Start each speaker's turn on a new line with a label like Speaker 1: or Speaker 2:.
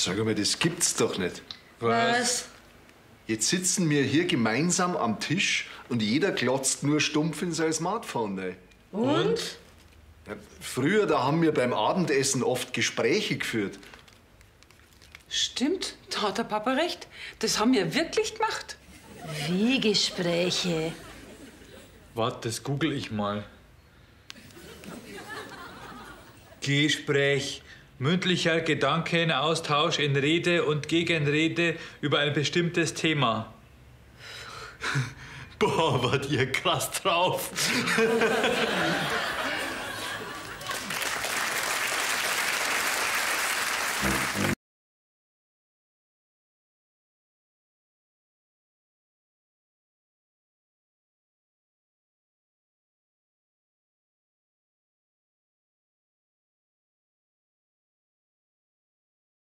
Speaker 1: Sag mal, das gibt's doch nicht.
Speaker 2: Was?
Speaker 1: Jetzt sitzen wir hier gemeinsam am Tisch und jeder glotzt nur stumpf in sein Smartphone rein.
Speaker 2: Und?
Speaker 1: Ja, früher, da haben wir beim Abendessen oft Gespräche geführt.
Speaker 3: Stimmt, da hat der Papa recht. Das haben wir wirklich gemacht.
Speaker 2: Wie Gespräche?
Speaker 4: Warte, das google ich mal. Gespräch. Mündlicher Gedankenaustausch in Rede und Gegenrede über ein bestimmtes Thema. Boah, wart ihr krass drauf.